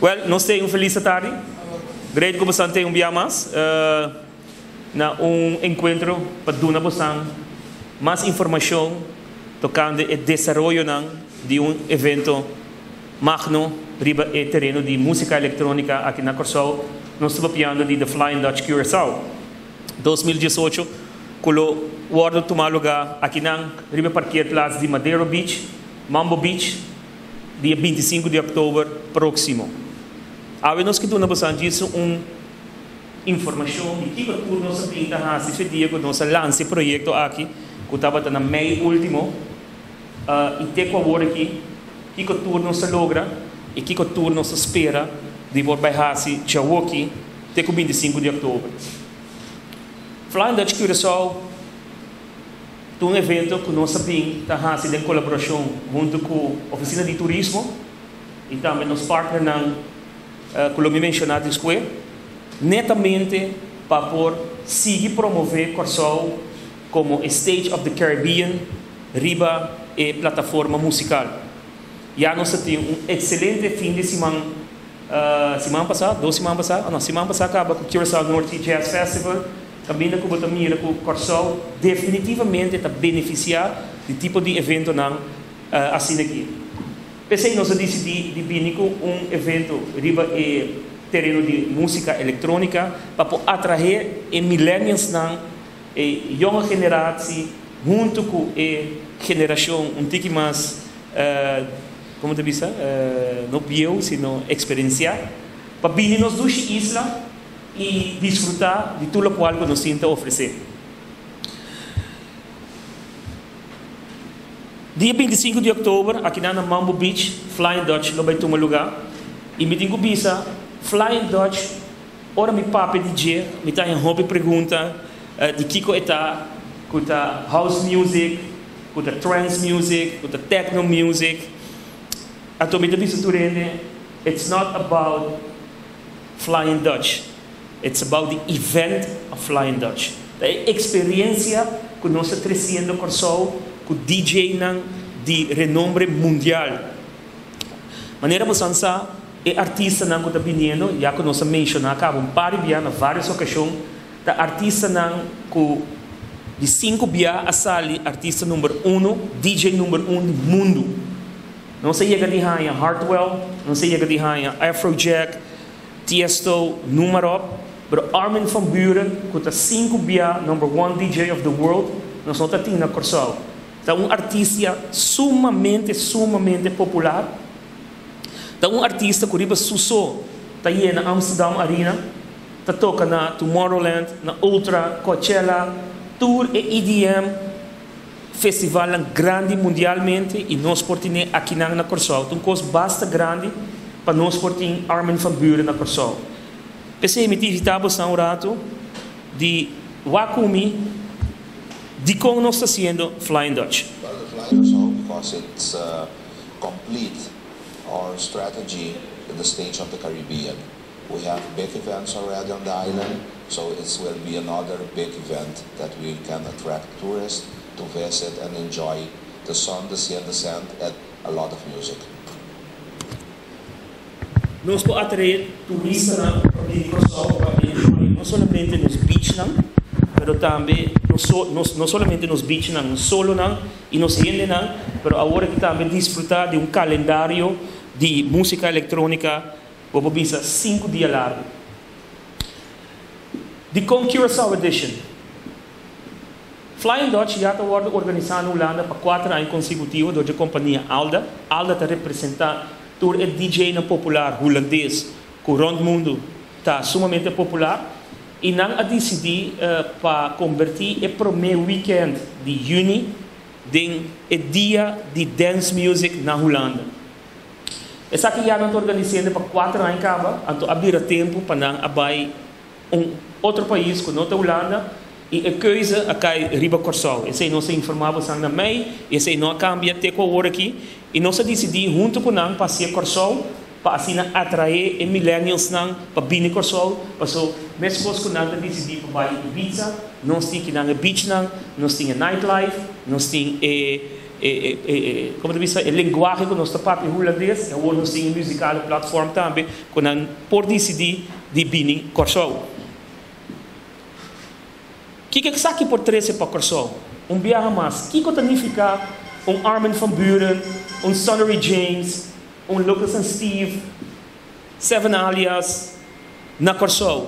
Well, nos tin un felis atardi. Great ku boso tin un bia mas na un enkuentro pa duna boso mas informashon tokante e desaroyonan di un evento magno riba e tereno di músika elektrónika aki na Kòrsou. Nos ta papiando di The Flying Dutch Curaçao 2018 ku lo wòrdu tuma lugá akinan riba e parkeerplaats di Madero Beach, Mambo Beach, dia 25 di òktober próksimo. Awe nos ke duna boso djis un informashon di kiko tur nos a bin ta hasi fe dia ku nos a lansa e proyekto aki ku tabata na mei último i te ku awor aki kiko tur nos a logra i kiko tur nos a spera di por bai hasi djawoki te ku 25 di òktober. Flying Dutch Curaçao ta un evento ku nos a bin ta hasi den kolaborashon huntu ku Ofisina di Turismo i tambe nos partnernan ku lo mi menshoná despues, netamente pa por sigui promové Kòrsou komo e Stage of the Caribbean riba e plataforma musikal. Ya nos a tin un ekselente fin di siman, siman pasá, dos siman pasá, no, siman pasá kaba ku Curaçao North Sea Jazz Festival, kaminda ku bo ta mira ku Kòrsou definitivamente ta benefisiá di tipo di eventonan asina aki. P'esei nos a disidí di bini ku un evento riba e tereno di músika elektrónika pa por atraé e millennialsnan, e yonge generatie, huntu ku e generashon un tiki mas, komo ta bisa, no bieu sino eksperensiá, pa bini nos dushi isla i disfrutá di tur lokual ku nos tin ta ofresé. Dia 25 di òktober akinan na Mambo Beach, Flying Dutch lo bai tuma lugá i mi tin ku bisa Flying Dutch ora mi papia di dje mi ta haña hopi pregunta di kiko e ta, ku ta house music, ku ta trance music, ku ta techno music. Anto mi ta bisa tur hende it's not about Flying Dutch. It's about the event of Flying Dutch. Ta e eksperensia ku nos ta tresiendo Kòrsou ku DJ-nan di renombre mundial. Manera bo san sa, e artistanan ku ta biniendo, ya ku nos a menshoná kaba un par di bia na vários okashon, ta artistanan ku di sinku bia a sali artista number uno, DJ number un di mundu. Nos a yega di haña Hardwell, nos a yega di haña Afrojack, Tiesto, noem maar op, pero Armin van Buuren ku ta sinku bia number one DJ of the world nos no ta tin na Kòrsou. Ta un artista sumamente sumamente popular. Ta un artista ku riba su so ta yena Amsterdam Arena, ta toka na Tomorrowland, na Ultra, Coachella, tur e EDM festivalnan grandi mundialmente i nos por tine akinan na Kòrsou. Ta un kos basta grandi pa nos por tin Armin van Buuren na Kòrsou. P'esei mi ta invitá bosnan un ratu di wak ku mi dikon nos ta hasiendo Flying Dutch. Well, the Flying Dutch because it's complete our strategy in the stage of the Caribbean. We have big events already on the island, so it will be another big event that we can attract tourists to visit and enjoy the sun, the sea and the sand and a lot of music. Nos por atraé turistanan pa bini Kòrsou pa enjoy no solamente nos beachnan, pero tambe no solamente nos beachnan, nos solonan i nos hendenan, pero awor aki tambe disfrutá di un kalendario di músika elektrónika. Bo por bisa 5 dia largu. Dikon Curaçao Edition? Flying Dutch ya ta wòrdu organisá na Hulanda pa 4 aña konsekutivo dor di kompania Alda. Alda ta representá tur e DJ-nan popular hulandes ku rònt mundu ta sumamente popular i nan a disidí pa konvertí e promé weekend di yüni den e dia di dance music na Hulanda. Esaki ya nan ta organisando pa 4 aña kaba, anto a bira tempu pa nan a bai un otro pais ku no ta Hulanda i e keuze a kai riba Kòrsou. Esei nos a informá boso na mei i esei no a kambia te ku awor aki i nos a disidí huntu ku nan pa hasi Kòrsou pa asina atraé e millennialsnan pa bini Kòrsou, paso meskos ku nan ta disidí pa bai Ibiza, nos tin kinan e beachnan, nos tin e nightlife, nos tin e e, kon ta bisa, e lenguahe ku nos ta papia hulandes, awor nos tin muzikale platform tambe, ku nan por disidí di bini Kòrsou. Kiko esaki por trese pa Kòrsou? Un biaha mas, kiko ta nifiká un Armin van Buuren, un Sunnery James, un Lucas and Steve, Seven Alias na Kòrsou?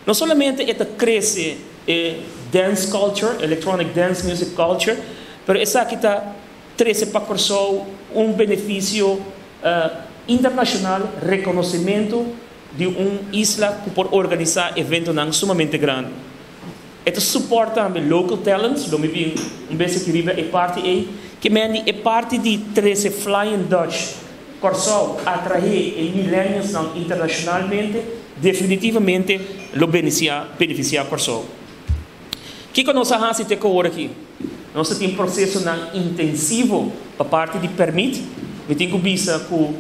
No solamente e ta krese e dance culture, electronic dance music culture, pero esaki ta trese pa Kòrsou un benefisio internashonal, rekonosementu di un isla ku por organisá eventonan sumamente grandi. E ta support tambe local talents, lo mi bin un bes aki riba e parti ei, ke men di e parti di trese Flying Dutch Kòrsou atraé e millennialsnan internashonalmente, definitivamente lo benisiá benefisiá Kòrsou. Kiko nos a hasi te ku ora aki? Nos a tin prosesonan intensivo pa parti di pèrmit. Mi tin ku bisa ku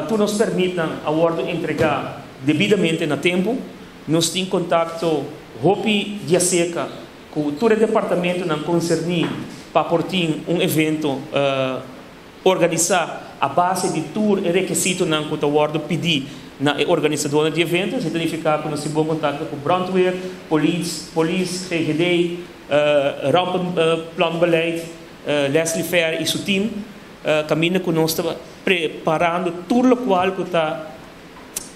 tur nos pèrmitnan a wòrdu entregá debidamente na tempu. Nos tin kontakto hopi diaserka ku tur e departamentonan konserní pa por tin un evento organisá a base di tur e rekisitonan ku ta wòrdu pidí na e organisadónan di evento. Esei ta nifiká ku nos tin bon kontakto ku brandweer, polis, polis, GGD, rampenplanbeleid, Leslie Fer i su tim, kaminda ku nos ta preparando tur lokual ku ta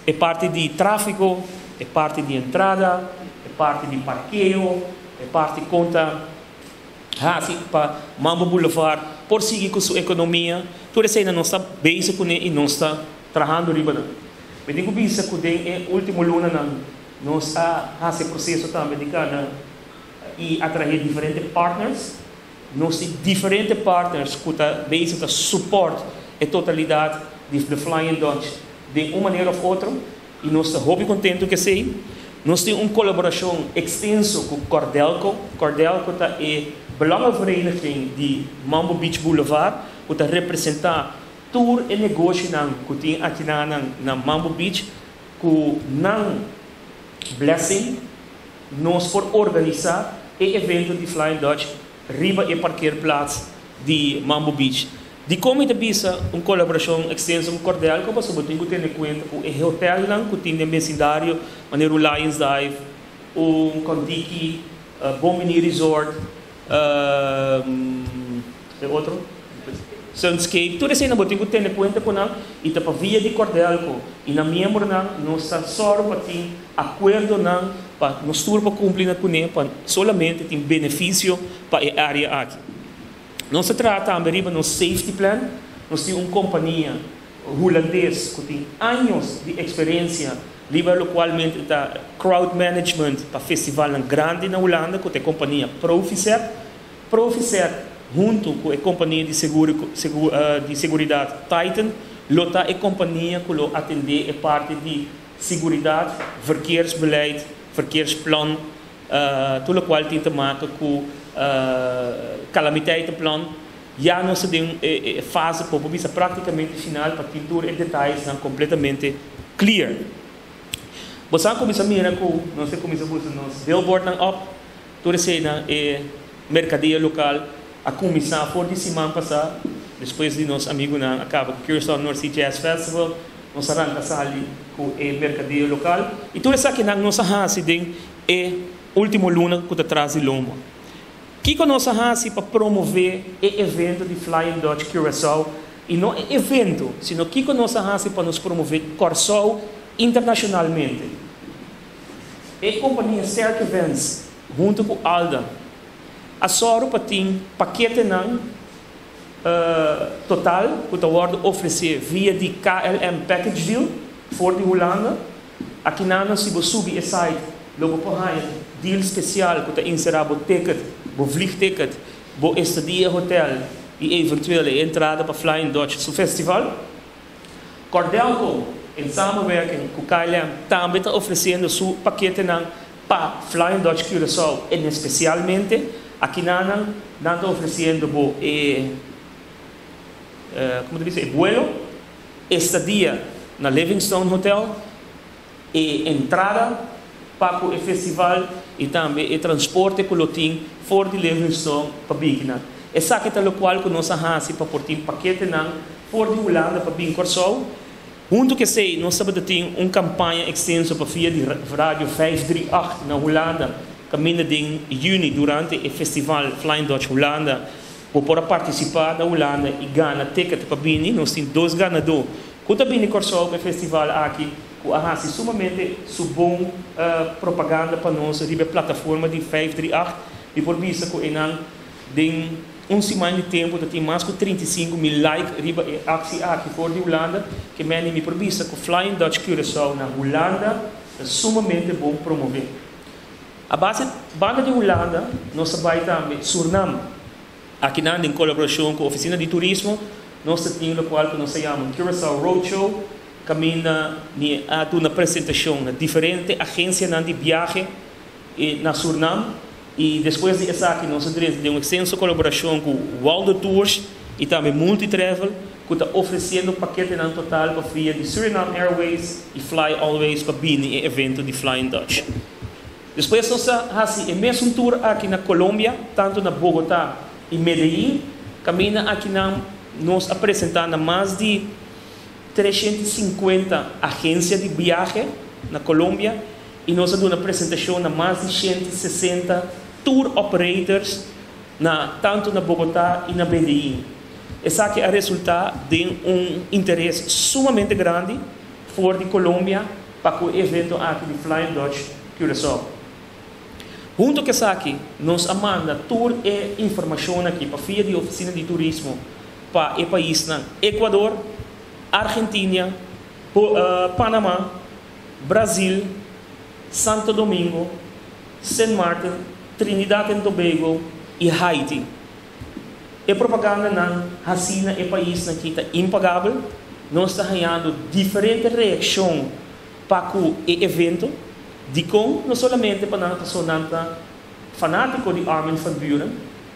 e parti di tráfiko, e parti di entrada, e parti di parkeo, e parti kon ta hasi pa Mambo Boulevard por sigui ku su ekonomia. Tur eseinan nos ta bezig kuné i nos ta trahando riba nan. Mi tin ku bisa ku den e último lunanan nos a hasi e proseso tambe di kana i atraé diferente partners. Nos tin diferente partners ku ta bezig ta support e totalidat di The Flying Dutch den un manera òf otro i nos ta hopi kontentu ku esei. Nos tin un kolaborashon ekstenso ku Cordelco. Cordelco ta e belangenvereniging di Mambo Beach Boulevard ku ta representá tur e negoshinan ku tin akinanan na Mambo Beach. Ku nan blessing nos por organisá e evento di Flying Dutch riba e parkeerplaats di Mambo Beach. Dikon mi ta bisa un kolaborashon ekstenso ku Cordelco? Pasobra bo tin ku tene kuenta ku e hotelnan ku tin den besindario, manera un Lions Dive, un Kontiki, Bon Bini Resort, e otro? Sunscape, tur eseinan bo tin ku tene kuenta ku nan i ta pa via di Cordelco i nan miembronan nos ta sòru pa tin akuerdonan pa nos tur por kumpli na kuné pa solamente tin benefisio pa e área aki. Nos ta traha tambe riba nos safety plan. Nos tin un kompania hulandes ku tin años di eksperensia riba lokualmente ta crowd management pa festivalnan grandi na Hulanda ku ta e kompania Profiset. Profiset huntu ku e kompania di di seguridat Titan lo ta e kompania ku lo atendé e parti di siguridat, verkeersbeleid, verkeersplan, Tur lokual tin te maka ku kalamiteitenplan, ya nos ta den e fase por por bisa praktikamente final pa tin tur e detayesnan kompletamente clear. Bo sa kuminsá mira ku nos ta kuminsá busa nos billboardnan op, tur eseinan e merkadea lokal a kuminsá for di siman pasá despues di nos amigunan a kaba ku Curaçao North Sea Jazz Festival, nos a ranka sali ku e merkadeo lokal i tur esakinan nos a hasi den e último luna ku ta tras di lomba. Kiko nos a hasi pa promové e evento di Flying Dutch Curaçao i no e evento, sino kiko nos a hasi pa nos promové Kòrsou internashonalmente? E kompania Sterk Events huntu ku Alda a sòru pa tin paketenan total ku ta wòrdu ofresé via di KLM Package Deal for di Hulanda. Akinana si bo subi e site lo bo por haña deal spesial ku ta inserá bo ticket, bo vliegticket, bo estadia hotel i eventueel e entrada pa Flying Dutch su festival. Cordelco en samenwerking ku KLM tambe ta ofresiendo su paketenan pa Flying Dutch Curaçao en espesialmente akinanan nan ta ofresiendo bo e komo ta bisa e buelo. Estadia na Livingstone Hotel, e entrada pa ku e festival i tambe e transporte ku lo tin for di Livingstone pa Bikina. Esaki ta lokual ku nos a hasi pa por tin paketenan for di Hulanda pa bin Kòrsou. Huntu ku esei nos tabata tin un kampaña ekstenso pa via di Radio 538 na Hulanda kaminda den yüni durante e festival Flying Dutch Hulanda bo por a partisipá na Hulanda i gana ticket pa bini. Nos tin dos ganadó ku ta bini Kòrsou pa e festival aki ku a hasi sumamente su bon propaganda pa nos riba e plataforma di 538. Mi por bisa ku einan Den un siman di tempu ta tin mas ku 35.000 like riba e aksi aki for di Hulanda. Ke meni mi por bisa ku Flying Dutch Curaçao na Hulanda ta sumamente bon promové. A base banda di Hulanda nos a bai tambe Surnam. Akinan den kolaborashon ku Ofisina di Turismo nos ta tin lokual ku nos ta yama Curaçao Roadshow kaminda mi a duna presentashon na diferente agensianan di biahe na Surnam. I despues di esaki nos a drenta den un ekstenso kolaborashon ku Waldo Tours i tambe Multitravel ku ta ofresiendo paketenan total pa via di Suriname Airways i Fly Always pa bini e evento di Flying Dutch. Despues nos a hasi e mesun tour aki na Colombia, tantu na Bogotá i Medellín, kaminda akinan nos a presentá na mas di 350 agensia di biahe na Colombia i nos a duna presentashon na mas di 160 tour operators na tantu na Bogotá i na Medellín. Esaki a resultá den un interes sumamente grandi for di Colombia pa ku e evento aki di Flying Dutch Curaçao. Huntu ku esaki nos a manda tur e informashon aki pa via di Ofisina di Turismo pa e paisnan Ecuador, Argentinia, Panama, Brazil, Santo Domingo, Sint Maarten, Trinidad and Tobago i Haiti. E propagandanan hasí na e paisnan ki ta impagabel. Nos ta hañando diferente reakshon pa ku e evento. Dikon? No solamente pa nan pasobra nan ta fanátiko di Armin van Buuren,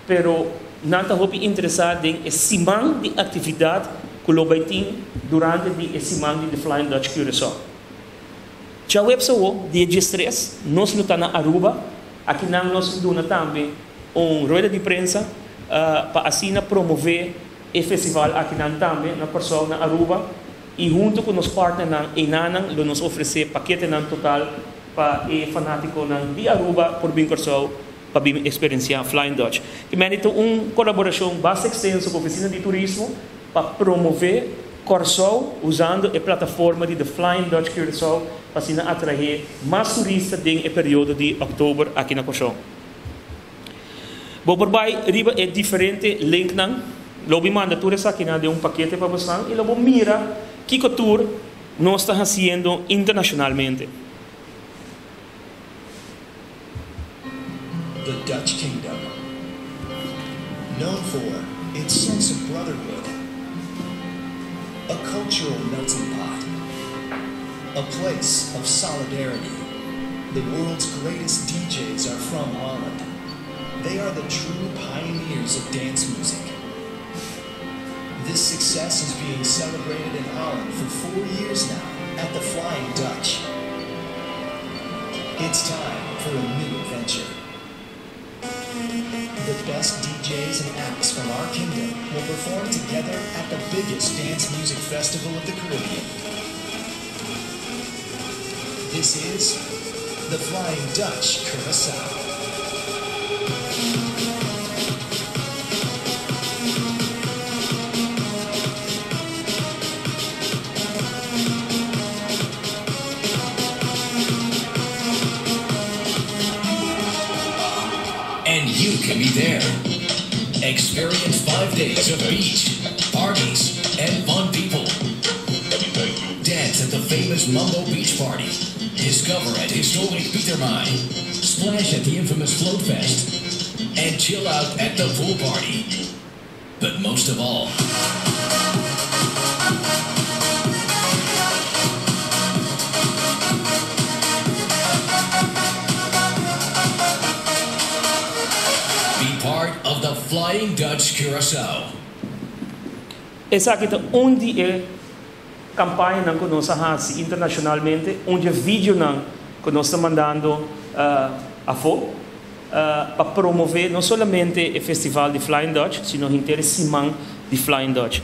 pero nan ta hopi interesá den e siman di aktividat ku lo bai tin durante di e siman di The Flying Dutch Curaçao. Djaweps awo, dia 13, nos lo ta na Aruba. Akinan nos lo duna tambe un rueda di prensa pa asina promové e festival akinan tambe na Kòrsou, na Aruba i huntu ku nos partnernan einanan lo nos ofresé paketenan total pa e fanátikonan di Aruba por bin Kòrsou pa bin eksperensiá Flying Dutch. Ki mende ta un kolaborashon basta ekstenso ku Ofisina di Turismo pa promové Kòrsou usando e plataforma di The Flying Dutch Curaçao pa asina atraé mas turista den e periodo di òktober aki na Kòrsou. Bo por bai riba e diferente linknan, lo mi manda tur esakinan den un pakete pa bosan i lo bo mira kiko tur nos ta hasiendo internashonalmente. The Dutch Kingdom, known for its sense of brotherhood, a cultural melting pot, a place of solidarity. The world's greatest DJs are from Holland. They are the true pioneers of dance music. This success is being celebrated in Holland for four years now at the Flying Dutch. It's time for a new adventure. The best DJs and acts from our kingdom will perform together at the biggest dance music festival of the Caribbean. This is the Flying Dutch Curacao. And you can be there. Experience five days of beach, parties, and fun people. Dance at the famous Mumbo Beach Party. Discover at historic Pietermaai. Splash at the infamous Float Fest. And chill out at the pool party. But most of all, be part of the Flying Dutch Curacao. Esaki ta un di e kampañanan ku nos a hasi internashonalmente, un di e videonan ku nos ta mandando afó. pa promové no solamente e festival di Flying Dutch, sino henter e siman di Flying Dutch.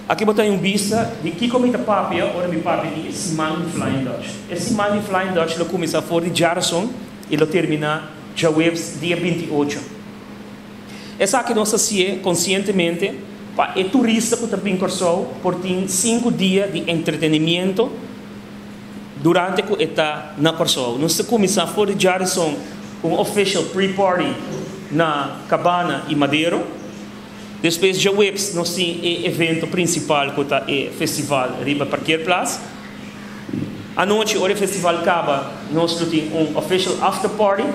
Aki bo ta haña un bista di kiko mi ta papia ora mi papia di e siman di Flying Dutch. E siman di Flying Dutch lo kuminsá for di djarason i lo terminá djaweps dia 28. Esaki nos ta hasié konsientemente pa e turista ku ta bin Kòrsou por tin sinku dia di entretenimiento durante ku e ta na Kòrsou. Nos ta kuminsá for di djarason ku un official pre-party na Cabana i Madero. Despues djaweps nos tin e evento prinsipal ku ta e festival riba parkeerplaats. Anochi ora e festival kaba nos lo tin un official after party.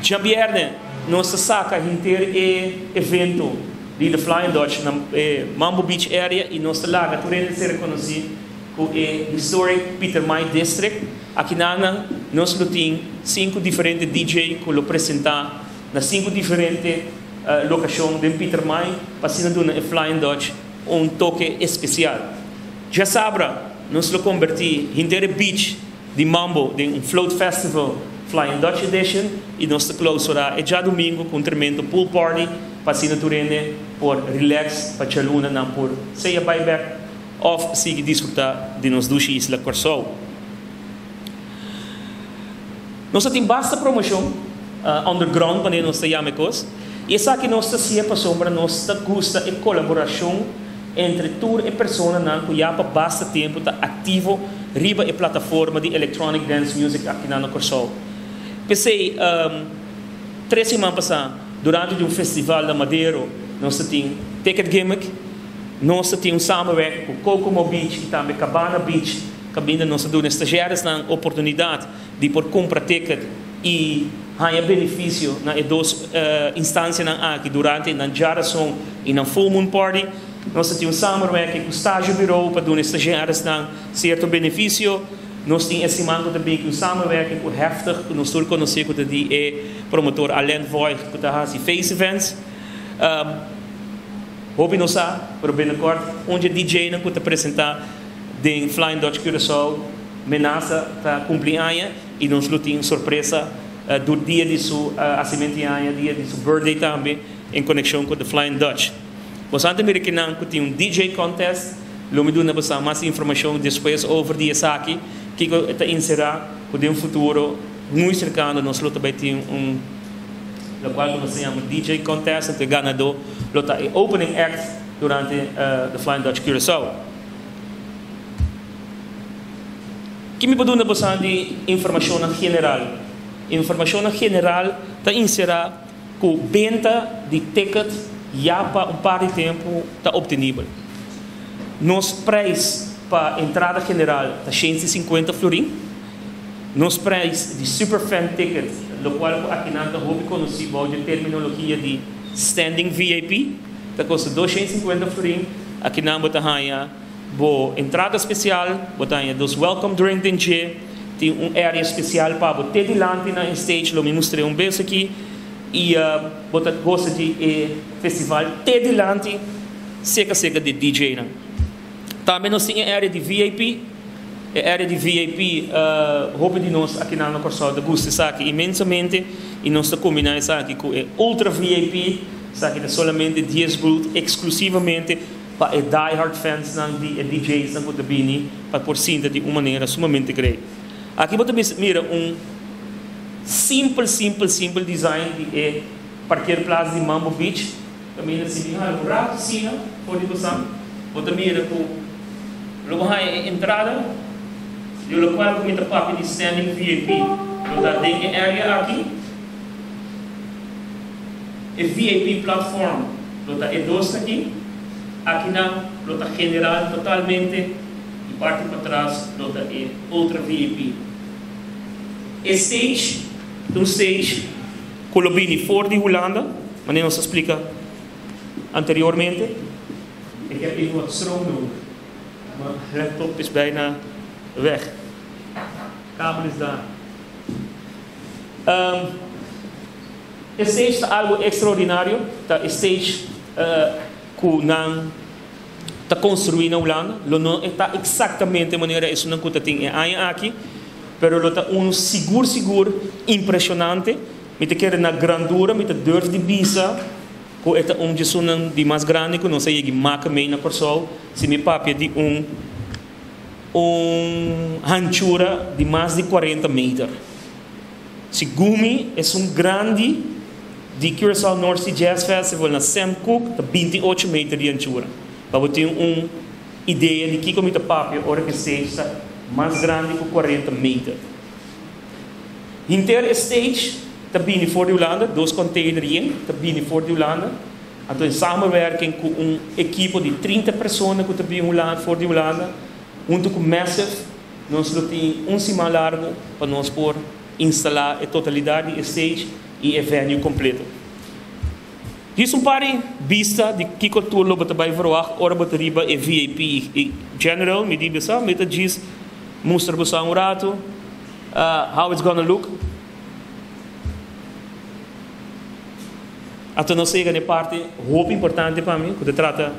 Djabièrnè nos ta saka henter e evento di The Flying Dutch na e Mambo Beach area i nos ta laga tur hende ser rekonosí ku e historic Pietermaai District. Akinanan nos lo tin sinku diferente DJ ku lo presentá na sinku diferente lokashon den Pietermaai pa asina duna e Flying Dutch un toke espesial. Djasabra nos lo kombertí henter e beach di Mambo den un Float Festival Flying Dutch Edition i nos ta klousurá e djadumingu ku un tremendo pool party pa asina tur hende por relax pa djaluna nan por sea bai bèk òf sigui disfrutá di nos dushi isla Kòrsou. Nos ta tin basta promoshon underground manera nos ta yama e kos, i esaki nos ta hasié pasobra nos ta gusta e kolaborashon entre tur e personanan ku ya pa basta tempu ta aktivo riba e plataforma di electronic dance music akinan na Kòrsou. P'esei, tres siman pasá durante di un festival na Madero nos ta tin Ticket Gimmick, nos ta tin un samenwerking ku Kokomo Beach i tambe Cabana Beach kaminda nos ta duna e stagiaresnan oportunidat di por kumpra ticket i haña benefisio na e dos instansianan aki durante nan djarason i nan full moon party. Nos ta tin un samenwerking ku Stagebureau pa duna e stagiaresnan sierto benefisio. Nos tin e siman ku ta bin ku un samenwerking ku Heftig ku nos tur konosé ku ta di e promotor Alain Voigt ku ta hasi face events. Hopi no sa, pero binnenkort un dje DJ-nan ku ta presentá den Flying Dutch Curaçao Menasa ta cumpli aña y nos lo tin sorpresa dur dia di su hacimento di aña, dia di su birthday tambe en conexion cu The Flying Dutch. Boso antes mira kinan cu tin un DJ contest, lo mi duna boso mas informacion despues over di esaki, kico e ta encera cu den futuro muy cercano nos lo ta bay tin un locual cu nos ta yama DJ contest, anto e ganador lo ta e opening act durante The Flying Dutch Curaçao. Ki mi por duna bosan di informashonnan general? Informashonnan general ta inserá ku benta di ticket ya pa un par di tempu ta optenibel. Nos preis pa entrada general ta 150 florin. Nos preis di superfan ticket, lokual ku akinan ta hopi konosí bou dje terminologia di standing VIP, ta kosta 250 florin. Akinan bo ta haña Bo entrada spesial, bo ta haña dos welcome drink den dje, tin un area spesial pa bo te dilanti na e stage, lo mi mustr'é un bes aki, i bo ta gosa di e festival te dilanti seka seka di DJ-nan. Tambe nos tin e area di VIP, e area di VIP hopi di nos akinan na Kòrsou ta gusta esaki inmensamente i nos ta kombiná esaki ku e ultra VIP, esaki ta solamente dies guld eksklusivamente. Pa e die hard fansnan di e DJsnan ku ta bini pa por sinta di un manera sumamente great. Aki bo ta bisa mira un simpel simpel simpel design di e parkeerplaats di Mambo Beach. Kaminda si bin hala un ratu asina for di bosan bo ta mira ku lo bo haña e entrada di lokual ku mi ta papia di standing VIP lo ta den e area aki. E VIP platform lo ta e dos aki. Akinan lo ta general totalmente y parti patras lo ta e ultra VIP. E stage ta un stage cu lo bini for di Hulanda, manera nos a splica anteriormente. Ik heb even wat stroom nodig. Mijn laptop is bijna weg. Kabel is daar. E stage ta algo extraordinario, ta e stage cu nan ta construi na Hulanda, lo no e ta exactamente manera esunnan cu ta tin e aña aki, pero lo ta uno sigur sigur impresionante. Mi ta kere na grandura mi ta durf di bisa ku e ta un djesunnan di mas grandi ku nos a yegi maka mei na Kòrsou si mi papia di un un hanchura di mas di 40 meter. Segun mi esun grandi di Curaçao North Sea Jazz Festival na Sam Cooke ta 28 meter di hanchura. Pa bo tin un idea di kiko mi ta papia ora ku e stage ta mas grandi ku 40 meter. Henter e stage ta bini for di Hulanda, dos container yen ta bini for di Hulanda. Anto in samenwerking ku un ekipo di 30 persona ku ta bin Hulanda for di Hulanda, huntu ku Massive nos lo tin un siman largu pa nos por instalá e totalidat di e stage i e venue kompleto. Djis un par di bista di kiko tur lo bo ta bai verwagt ora bo ta riba e VIP i General, mi di bisa, mi ta djis mustra boso un ratu how it's gonna look. Anto nos a yega na e parti hopi importante pa mi, ku ta trata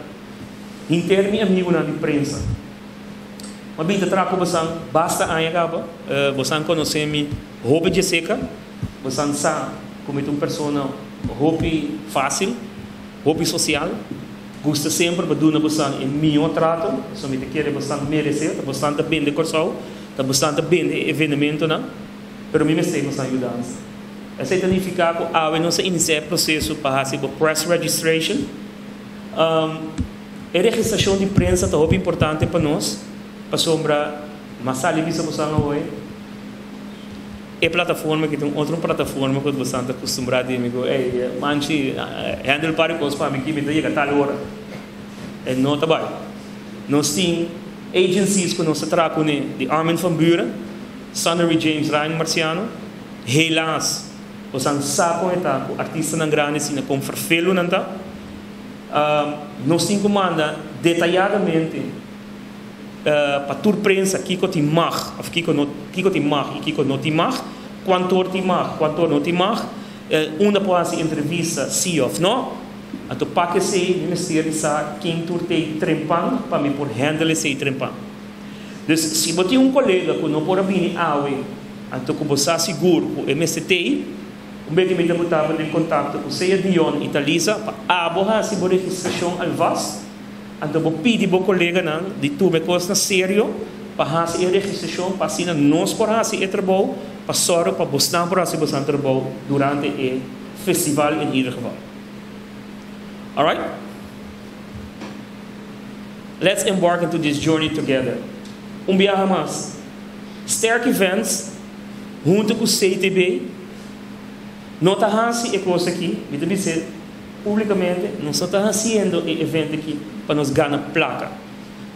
henter mi amigunan di prensa. Mi a bin ta traha ku bosan basta aña kaba, bosan konosé mi hopi djeseka, bosan sa ku mi ta un persona hopi fásil, hopi sosial, gusta semper pa duna bosan e mihó trato, pasobra mi ta kere bosan meresé, ta bosan ta bende Kòrsou, ta bosan ta bende e evenementonan, pero mi mester bosan yudansa. Esei ta nifiká ku awe nos a inisiá e proseso pa hasi bo press registration. E registrashon di prensa ta hopi importante pa nos, pasobra mas sali bisa bosan awe e plataforma aki ta un otro plataforma ku bosan ta kustumbrá di mi ku ey manchi handle un par di kos pa mi aki mi ta yega tal ora. E no ta bai. Nos tin agencies ku nos ta traha kuné di Armin van Buuren, Sunnery James, Ryan Marciano. Helaas, bosan sa kon e ta ku artistanan grandi asina kon ferfelu nan ta. Nos tin ku manda detayadamente pa tur prensa kiko tin mag òf kiko no kiko tin mag i kiko no tin mag, kuantor tin mag, kuantor no tin mag, unda por hasi entrevista si òf no. Anto pa kesei mi mester di sa ken tur t'ei trempan pa mi por handle esei trempan. Dus si bo tin un kolega ku no por a bini awe, Anto ku bo sa sigur ku e mester t'ei, un bes di mi ta botaba den kontakto ku sea Dion i Talisa pa abo hasi bo registrashon alvast. Anto bo pidi bo koleganan di tuma e kos na serio pa hasi e registrashon pa asina nos por hasi e trabou pa sòru pa bosnan por hasi bosan trabou durante e festival in ieder geval. Alright? Let's embark into this journey together. Un biaha mas. Sterk Events hunto ku CTB no ta hasi e kos aki, mi ta bis'é publikamente, nos no ta hasiendo e evento aki pa nos gana plaka.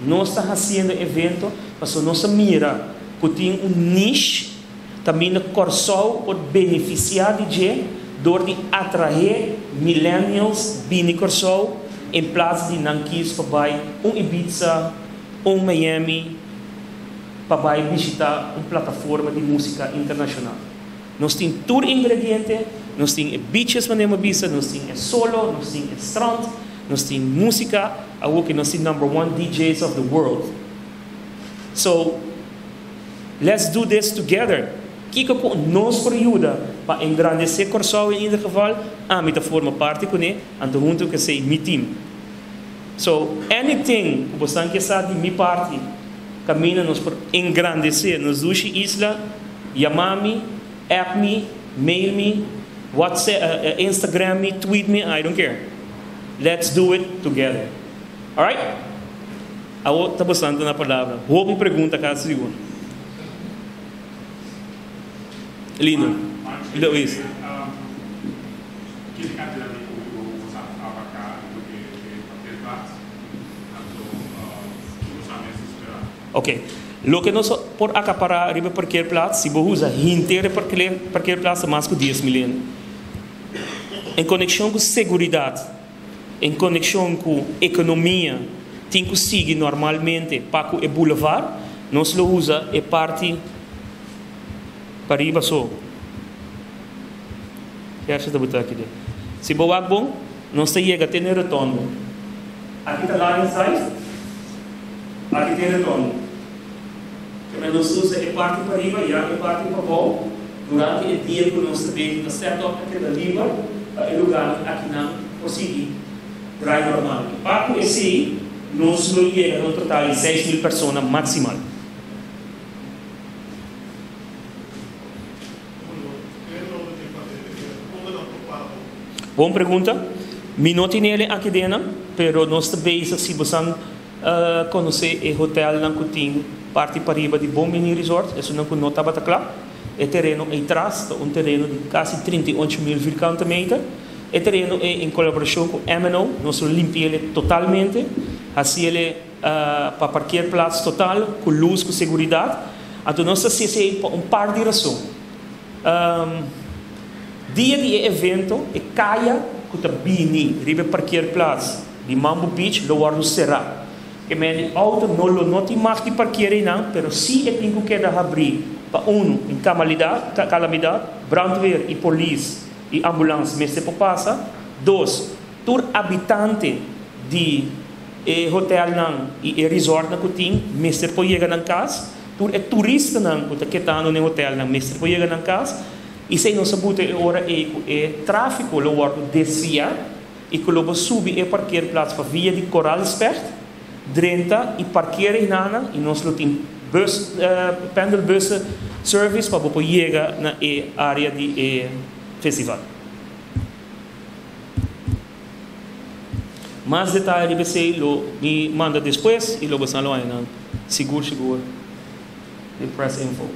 Nos ta hasiendo e evento pasobra nos a mira ku tin un niche kaminda Kòrsou por benefisiá di dje dor di atraé millennials bini Kòrsou en plats di nan kis pa bai un Ibiza, un Miami, pa bai bishita un plataforma di músika internashonal. Nos tin tur ingrediente, nos tin e beaches manera mi a bisa, nos tin e solo, nos tin e strand, nos tin músika, awor ke nos tin number one DJs of the world. So, let's do this together. Kiko ku nos por yuda pa engrandesé Kòrsou in ieder geval, ami ta forma parti kuné, anto huntu ku esei mi team. So, anything ku bosan ke sa di mi parti, Kaminda nos por engrandesé nos dushi isla, yama mi, app mi, mail mi, whatsapp, Instagram mi, tweet mi, I don't care. Let's do it together. Alright? Awo ta bastante na palabra. Hopi pregunta kasi sigur. Lindo. Luis. Ok, loke nos por akapará riba e parkeerplaats, si bo usa henter e parkeerplaats ta mas ku dies mil hende. En konekshon ku seguridat, en konekshon ku ekonomia tin ku sigui normalmente pa ku e bulevar, nos lo usa e parti pariba so. Kersha ta buta aki den. Si bo wak bon, nos ta yega te na e rotonde. Aki ta Lions Drive, aki ta e rotonde. Keme nos usa e parti pariba ya e parti pabou. Durante e dia ku nos ta bezig ta set up a keda liber pa e lugarnan akinan por sigui draai normal. I pa ku esei nos lo yega na un total di 6000 persona maksimal. Bon pregunta. Mi no tin el aki dena, pero nos ta bezig si bosan konosé e hotelnan ku tin parti pariba di Bon Bini Resort, esunnan ku no tabata kla. E tereno ei tras ta un tereno di kasi 38.000 vierkante meter. E tereno ei en kolaborashon ku MNO nos lo limpi'el totalmente, hasi'el pa parkeerplaats total ku lus ku seguridat. Anto nos ta hasi esei pa un par di rason. Dia di e evento e kaya ku ta bini riba e parkeerplaats di Mambo Beach lo wòrdu será. E medio di outo no lo no tin mag di parkeer einan, pero si e tin ku keda habrí pa unu en kamalidad, kalamidat, brandweer i polis i ambulans mester por pasa. Dos, tur abitante di e hotelnan i e resortnan ku tin mester por yega nan kas. Tur e turistanan ku ta ketando na e hotelnan mester por yega nan kas. I esei nos a buta e ora ei ku e tráfiko lo wòrdu desviá. I ku lo bo subi e parkeerplaats pa via di Koraalspecht, drenta i parkeer einanan i nos lo tin bus, pendelbussen service pa bo por yega na e area di e festival. Mas detaye riba esei lo mi manda despues i lo bo sa lo haña nan sigur sigur den press info.